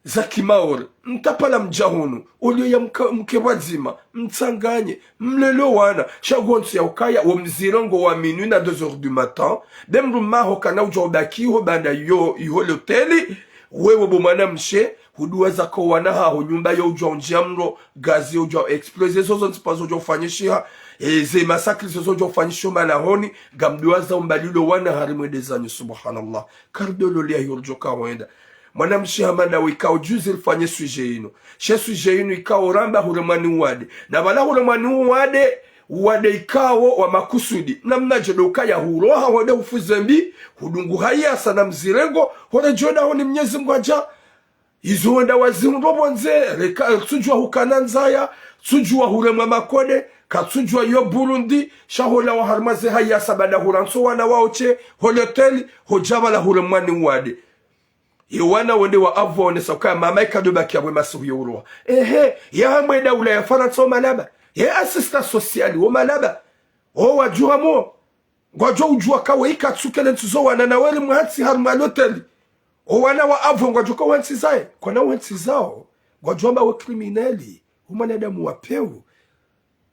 za kimaore, mtapvala mdja hunu, olio ya mka-, mke pvwadzima, mtsanganye, mlele wana, sha ngontsu ya ukaya, wo mzirongo wa minuit na deux heures du matin, be mdrume waho kana udja ubaki iho baanda yo, iho loteli, wewe bo mwanamshe, huduwaza ko wana haho nyumba yo udja undjia mro, gaz yo udja exploser, zo zontsi pia zo udja ufanyishiha, e, ze massacre zo zo udja ufanyishiha malahoni, ngamduwaza umbalilo wana hari mwende zanyu, subhanallah. Kardolole ya hiyo rudjoka wenda. Mwanamshe hama ndawe ikao juzi rifanye sujet inu. She sujet inu ikao ramba huremwa ni uwade. Na pvala huremwa ni uwade, uwade ikao wa makusudi. Namnadje ndo ukaya huroha wende hufuze mbi, hudungu hayasa na mzirengo, horedjeyo dahoni Mnyezi Mungu hadja. Izo wenda wazihundro pvondze, reka, tsudjuwa hukana ndzaya, tsudjuwa huremwa makode, katsudjuwa yo Burundi, sha holawa harumwa ze hayasa baanda hurantso wana waho she, ho loteli, hodja pvala huremwa ni uwade. Ye wana wende wa avwa wonesa ukaya mama ikado baki yapvo ye masihu yo uroha. Ehe, ya hamwe daula ya Farantsa wo malaba. Ye assistance sociale wo malaba. O wadjuha mo. Ngwadjo udjuwa ka we ika tsukele ntsi zo wana na weri mwatsi harumwa loteli. O wana wa avwa ngwadjo ka wantsi zaye. Kwana wantsi zao. Ngwadjo amba we criminel. O mwanadamu wa pewu.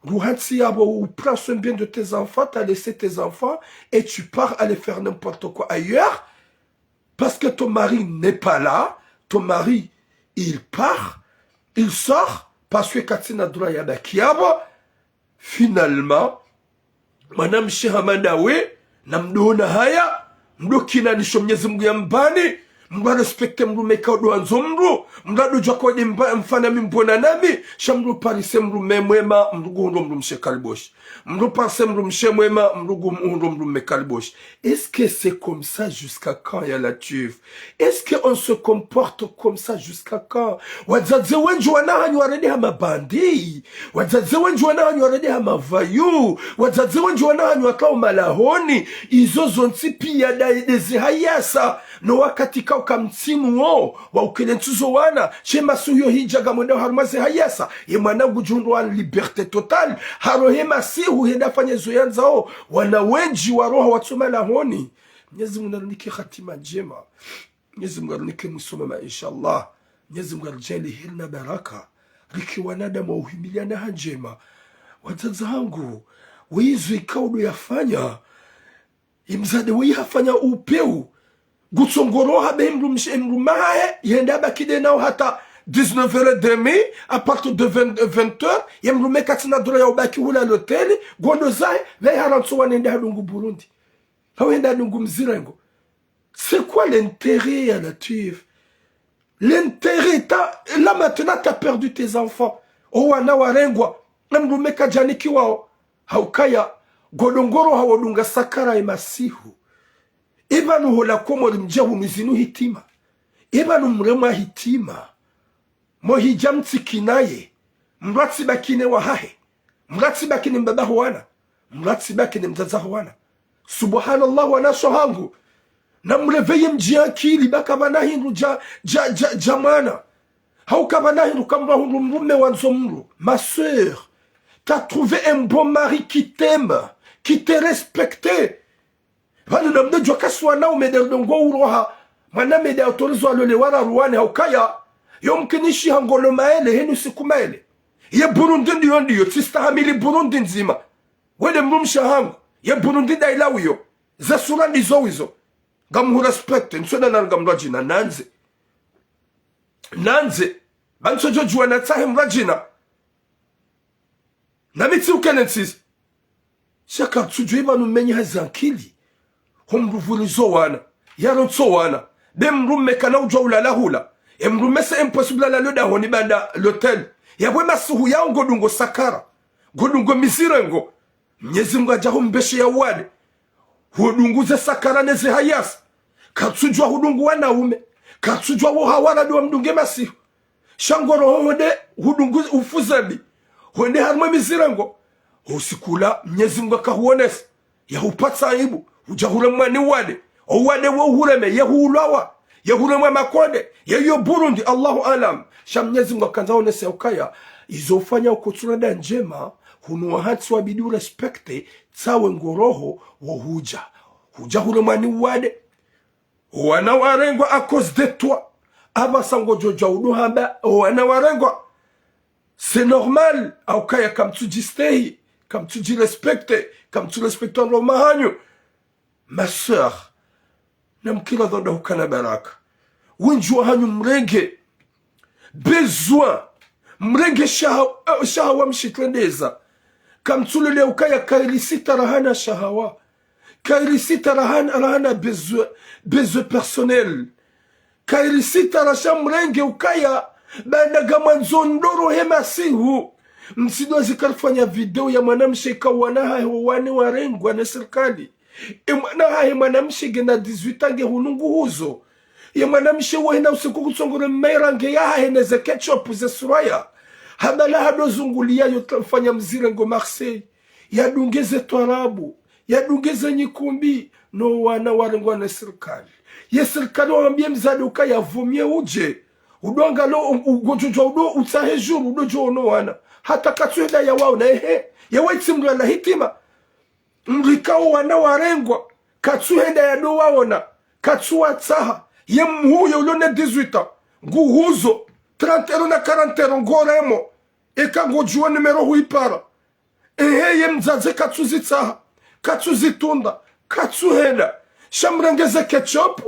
Ruhantsi yapvo, ou prends soin bien de tes enfants, t'as laissé tes enfants et tu pars aller faire n'importe quoi ailleurs parce que ton mari n'est pas là, ton mari, il part, il sort, parce que katsina droit ya baki yapvo. Finalement, mwanamshe hama ndawe, namdona haya, mdo kinanisho Mnyezi Mungu ya mbani, Mdru arespecte mdrume ikao ndo wandzo mdru. Mdru ndo djuwa kodi mba-, mfana mi mbona nami. Sha mdru parise mdrume mwema, mdru nguhundro mdrumshe kaliboshi. Mdru parise mdrumshe mwema, mdru nguhundro mdrume kaliboshi. Est-ce que c'est comme ça jusqu'à quand, ya Latwif? Est-ce que on se comporte comme ça jusqu'à quand? Wadzadze wendji wana hanyu warende ha mabandi. Wadzadze wendji wana hanyu warende ha mavayu. Wadzadze wendji wana hanyu wakao malahoni. Izo zontsi piya nda, nde zihayasa. No wakati kauka mtsimu wo, wa ukele ntsuzo wana, she masihu yo hidja ngamwendao harumwa zihayasa. Ye mwana ngudjihundro en liberté totale. Haro he masihu hende hafanye zo yandzao. Wana wendji waroha watso malahoni. Mnyezi Mungu narinike hatima ndjema. Mnyezi Mungu arinike mwiso mwema, inshallah. Mnyezi Mungu aridjaanlie heri na baraka. Rike wanadamu wa uhimiliana ha ndjema. Wadzadze hangu, weizo ikao ndo yafanya. Imdzadze weye hafanya upeu. Ngutsongoroha be mdrumshe, mdrume hahe, yende habaki nde nao hata dix-neuf heures et demie, à partir de vingt, vingt heures, ye mdrume katsina droit ya ubaki hula l'hôtel, ngondo zahe, pvaye harantsi wana yende hadungu Burundi. Hau yende hadungu mzirengo. C'est quoi l'intérêt, ya Latwif? L'intérêt, t'as, là maintenant, t'as perdu tes enfants. O wana warengwa, na mdrume kadjanikiwao. Haukaya, ngodongoroha wodunga sakara ye masihu. Eba nuhola Komori mdja hunu zinu hitima. Eba numremwa hitima. Mohidja mtsikinaye, mdru atsibakine wahahe, mdru atsibakine mbaba ho wana, mdru atsibakine mdzadze ho wana. Subhanallah, wanashe hangu. Namreveye mdji ankili, ba kapvana hindru dja, dja, dja, dja mwana. Hau kapvana hindru kamdru ahundru mdrume wandzo mdru. Ma sœur, t'as trouvé un bon mari qui t'aime, qui te respecte. Pvanu namna djuwa kasi wanaume nde ridongo uroha. Mwanaume nde autorisé walole wararu wane haukaya. Yo mkinishiha ngolo maele, henu siku maele. Ye Burundi ndiyo ndiyo, tsistahamili Burundi ndzima. Wende mdrumshe hangu. Ye Burundi nda ila wiyo. Ze sura ndizo wizo. Ngamuhu respecte, ntswenda nari ngamradjina, nandze. Nandze. Ba ntsodjo djuwa natsahe mradjina. Nami tsi ukene ntsiza. Sha katsudjuwa eba numenye hazi ankili. Ho mdru vurizo wana. Yarontso wana. Be mdrume kana udjuwa ulala hula. E mdrume c'est impossible alale dahoni baanda l'hôtel. Yapvo masihu yao ngodungo sakara. Ngodungo mizirengo. Mnyezi Mungu adja humbeshe ya uwade. Hudungu ze sakara ne ze hayasa. Katsudjuwa hudungu wanaume. Katsudjuwa wo hawara ndo wamdunge masihu. Sha ngoroho hwende hudungu ufuzebi. Hwende harumwa mizirengo. Usiku ula Mnyezi Mungu akahuonesa. Yahupatsa aibu. Hudja huremwa ni uwade. O uwade wo uhureme. Ye huulwawa. Ye huremwa makonde. Ye yo Burundi. Allahu alam. Sha Mnyezi Mungu akandza onese ukaya. Izo ufanya ukotsura nda ndjema. Hunu wahantsi wabidi urespecte. Tsawe ngoroho wo hudja. Hudja huremwa ni uwade. Wana warengwa à cause de toi. Apvasa ngodjo djuwa udu hamba, wana warengwa. C'est normal. Haukaya kamtsudjistehi, kamtsudjirespecte, kamtsurespecte wandru mahanyu. Ma sœur, namkiri dhonda hukana baraka. Wendji wahanyu mrenge. Besoin. Mrenge shaha-, eh, shahawa mshitrendeza. Kamtsulole ukaya kairi sitara hana shahawa. Kairi sitara hana, hana besoin, besoin personnel. Kairi sitara sha mrenge ukaya, baanda ngamwandzo ndoro he masihu. Mtsidwazi karifanya video ya mwanamshe ka wana hahe wane warengwa ne sirikali. E mwana hahe mwanamshe ngena dix-huit ans nge hunu nguhuzo. Ye mwanamshe wo hena usiku kutsongore maira nge yahahe ne ze ketchup ze suraya. Habala hado zunguliya yo tra-, fanya mzirengo Marseille. Yadunge ze twarabu. Yadunge ze nyikumbi. No wana warengwa ne sirikali. Ye sirikali wamwambie mdzadze ukaya vaut mieux udje. Udo angalo u-, u-, ngodjo djuwa udo utsahe jour udo djo ono wana. Hata katsuhenda yawaona ehe. Ye waitsi mdru ana hitima. Mdru ikao wana warengwa, katsuhenda yado waona, katsuwatsaha, ye mhuye ulo ne dix-huit ans, nguhuzo, trente euros na quarante euros ngoremo, eka ngodjuwa numéro huipara. Ehe, ye mdzadze katsuzitsaha, katsuzitunda, katsuhenda. Sha mrenge ze ketchup,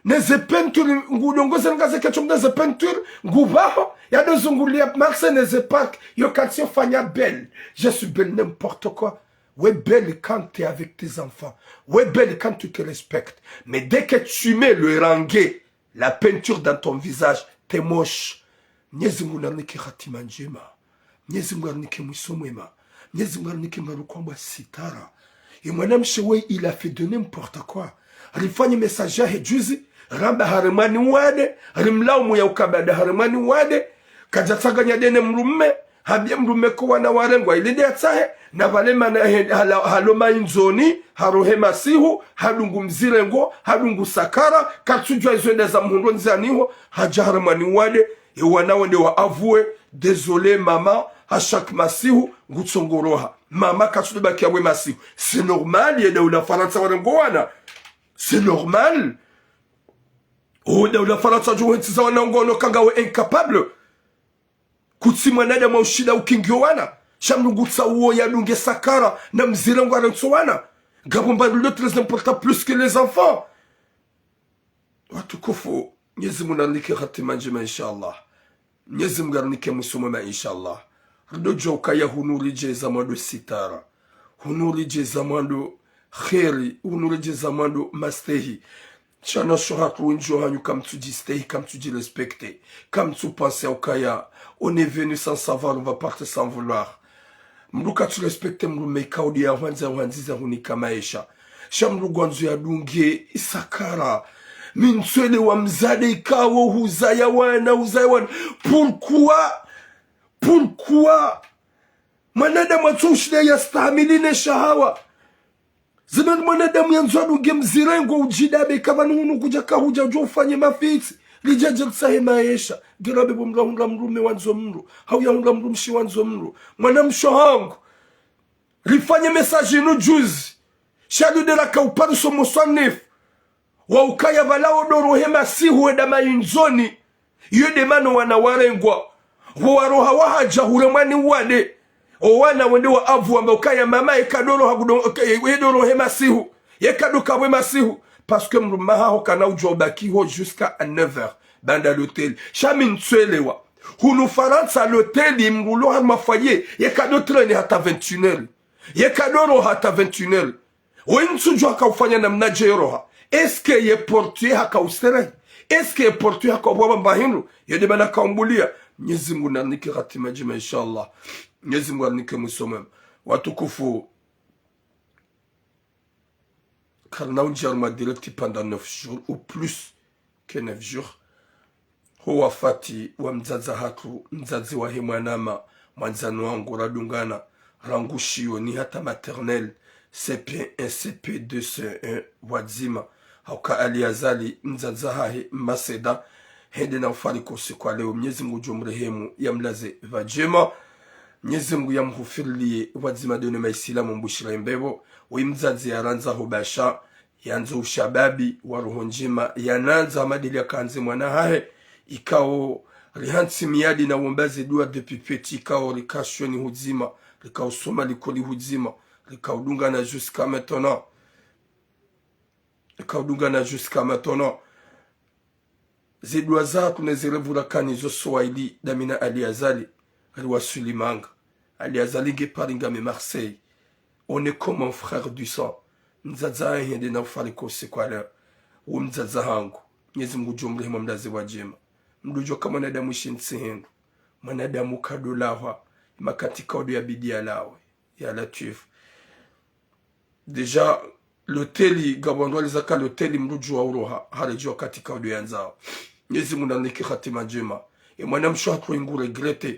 ne ze peinture, ngudongo ze renga ze ketchup ne ze peinture, ngupvaho, yado zunguliya Marseille ne ze parc, yo quartier fanya belle. Je suis belle, n'importe quoi. We belle quand t'es avec tes enfants. We belle quand tu te respectes. Mais dès que tu mets le range, La peinture dans ton visage, t'es moche. Mnyezi Mungu narinike hatima ndjema. Mnyezi Mungu arinike mwiso mwema. Mnyezi Mungu arinike mraro kwamba sitara. Ye mwanamshe we, il a fait de n'importe quoi. Rifanye message yahe juzi, ramba haremwa ni wade, rimlaumu ya ukaya bada haremwa ni wade, kadjatsanganya de ne mdrume, hambie mdrume ko wana warengwa ili de yatsahe, na pvale mana he, hala, halo maindzoni, harohe masihu, hadungu mzirengo, hadungu sakara, katsudjua izo enda za mhundro ndziani ho, hadja haremwa ni wade, ye wana wende wa avouer, désolé mama, ha chaque masihu, ngutsongoroha. Mama katsudjo bakia we masihu. C'est normal, ye daula Farantsa warengwa wana. C'est normal. O daula Farantsa djo hentsi za wana ngono kanga we incapable. Kutsi mwanadamu wa ushinda ukingiyo wana. Sha mdru ngutsaho yadunge sakara na mzirengo arentso wana. Ngapvo mbandru le très important plus que les enfants. Watukufu, Mnyezi Mungu narinike hatima ndjema, inshallah. Mnyezi Mungu arinike mwiso mwema, inshallah. Ridodjua ukaya hunu ridje za mwando sitara. Hunu ridje za mwando kheri. Hunu ridje za mwando mastehi. Sha na sho hatru wendji wahanyu kamtsudjistehi, kamtsudjirespecter. Kamtsu penser ukaya, on est venu sans savoir, on va partir sans vouloir. Mdru katsurespecter mdrume ikao de ya hwandza ya hwandziza hunika maesha. Sha mdru ngwandzo yadunge isakara. Mi ntswelewa mdzadze ikao huzaya wana, huzaya wana. Pourquoi? Pourquoi? Mwanadamu atso ushinda yastahamili ne shahawa. Zimani mwanadamu yandzo adunge mzirengo udjidabe, kapvanu hunu kudja kahudja udjo ufanye mafitsi. Ridjadje ritsahe maesha. Ngirabe bo mdru yahundra mdrume wandzo mdru. Hau yahundra mdrumshe wandzo mdru. Mwanamshe hangu. Rifanye message inu juzi. Sha du de raka upariso muswanifu. Wa ukaya pvala wo dorohe masihu wenda maindzoni. Iyo de mana wana warengwa. Pvo waroha wahadja huremwa ni wade. O wana wende wa avouer wamba ukaya mama yeka doroha kudo, ye dorohe masihu. Yeka duka we masihu. Parce que mdrume haho kana udjua ubaki ho jusqu'à neuf heures. Banda l'hôtel. Sha mi ntswelewa. Hunu Farantsa l'hôtel mdru lo harumwa foyer. Yeka do traîner hata vingt et une heures. Yeka doroha hata vingt et une heures. Wo ntsudjua haka ufanya namnadje yoroha. Est-ce que ye portier haka usterehi? Est-ce que ye portier haka ubwaba mbahindru? Ye de mana kaumbulia. Mnyezi Mungu narinike hatima ndjema, inshallah. Mnyezi Mungu arinike mwiso mwema. Watukufu. Karina undjia harumwa direct pendant neuf jours ou plus que neuf jours. Ho wafati wa mdzadze hatru, mdzadze wahe mwanama, mwandzani wangu radungana, rangu shiyoni hata maternelle, C P un, C P deux, C un, pvwadzima. Hauka Ali Azali, mdzadze hahe, Maseda, hende na ufariki usiku wa leo. Mnyezi Mungu ngudjo mrehemu, yamlaze pvadjema. Mnyezi Mungu yamhufirilie, pvwadzima de ne maisilamu mbushira imbepvo. Oyi mdzadze yarandza ho basha, yandzo ushababi wa roho ndjema, yanandza hama de li yakandze mwana hahe, ikao rihantsi miadi na womba ze dua depuis petit, ikao rika shiyoni hudzima, rika usoma likoli hudzima, rika udungana jusqu'à maintenant. Rika udungana jusqu'à maintenant. Ze dua zahatru ne ze revura kani zo swaili damina Ali Azali, riwaswili manga. Ali Azali nge Paris ngami Marseille. On est comme un frère du sang. Mdzadze hahe hende na ufariki usiku wa leo. Wo mdzadze hangu. Mnyezi Mungu ngudjo mrehemu, yamlaze pvadjema. Mdru djo ka mwanadamu ishi ntsi hindru. Mwanadamu kadolahwa. Makati kaudo yabidi yalawe. Ya Latwif. Déjà, l'hôtel, ngapvo wandru waliza ka l'hôtel mdru djua uroha, haredjei wakati kaudo yandzao. Mnyezi Mungu narinike hatima ndjema. Ye mwanamshe hatru ngu regretter,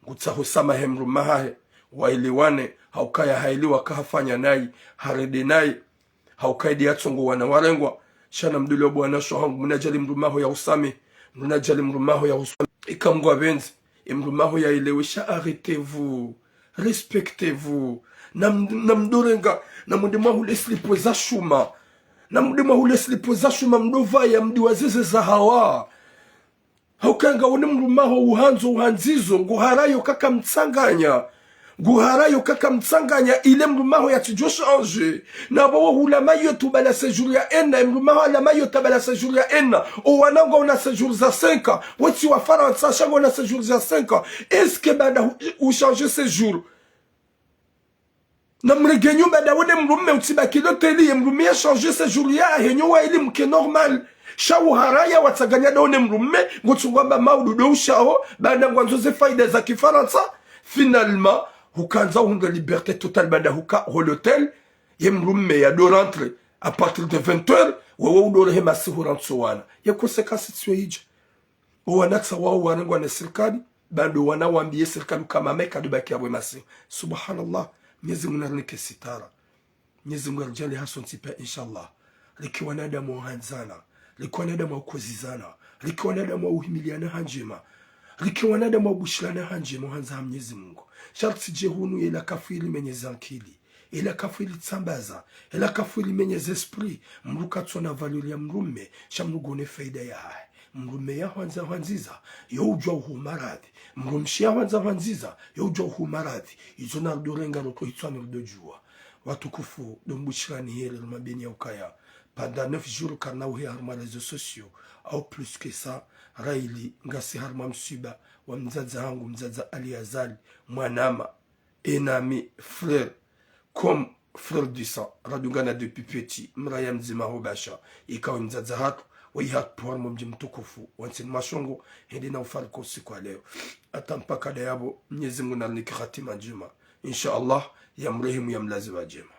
ngutsaho samaha he mdrume hahe, waelewane, haukaya haelewa ka hafanya nayi, harende nayi, haukaya de yatsongo wana warengwa, sha namdole bo wanashe hangu, mnadjali mdrume haho ya usamihi, mnadjali mdrume haho ya usamihi. Ika Mungu apvendze, ye mdrume haho yaelewe sha arrêtez-vous. Respectez-vous. Nam-, namdorenga, namwende mwahule slipwe za shuma. Namwende mwahule slipwe za shuma, mdopvaya, mdiwazeze za hawa. Haukaya ngaone mdrume haho uhandzo, uhandzizo, nguharayo kaka mtsanganya. Nguharayo kaka mtsanganya, ile mdrume haho yatsidjo changer. Na bo wo hula Mayotte ubala séjour ya un an, mdrume haho hala Mayotte abala séjour ya un an. O wana ngwaona séjour za cinq ans. Wetsi wa Farantsa sha ngwaona séjour za cinq ans. Est-ce que bada hu-, uchanger séjour? Namrenge nyumba da wone mdrume utsibaki l'hôtel ye mdrume yachanger séjour yahe nyo waili mke normal. Sha uharaya watsanganya daho ne mdrume, ngutsungu amba maudu ndo ushaho, baanda ngwandzo ze faida za kifarantsa. Finalement, hukandza uhundre liberté totale baanda huka ho l'hôtel, ye mdrume yado rentré à partir de vingt heures, wewe udo rehe masihu rantso wana. Ye conséquence tsiyo idja. Owana tsi wao warengwa ne sirikali, baanda owana wambiye sirikali uka mama eka ndo baki yapvo ye masihu. Subhanallah, Mnyezi Mungu narinike sitara. Mnyezi Mungu aridjaanliye hasontsi piya, inshallah. Rike wanadamu wa handzana, rike wanadamu wa ukozizana, rike wanadamu wa uhimiliyana ha ndjema, rike wanadamu wa ubushirana ha ndjema, uhandza ha Mnyezi Mungu. Sha ritsidje hunu yela kafwiri menye zankili, yela kafwiri tsambaza, yela kafwiri menye zesprit, mdru katsona valeur ya mdrume, sha mdru ngone faida yahahe. Mdrume yahwandza hwandziza, yo udjuwa uhu maradhi. Mdrumshe yahwandza hwandziza, yo udjuwa uhu maradhi. Izo narido renga rotro hitswani rido djuwa. Watukufu, ndo mbushirani heri rimwambiyeni ya ukaya, pendant neuf jours karina uhe harumwa réseaux sociaux, au plus que ça, raili ngasi harumwa mswiba wa mdzadze hangu, mdzadze Ali Azali, mwanama, un ami, frère, comme frère du sang, radungana depuis petit, mraya mdzima ho Basha, ikao mdzadze hatru, wayi hatru harumwa mdji mtukufu wa Ntsini Mashongo, hende na ufariki usiku wa leo. Hata mpaka nda yapvo, Mnyezi Mungu narinike hatima ndjema. Insha Allah, yamrehemu yamlaze pvwa djema.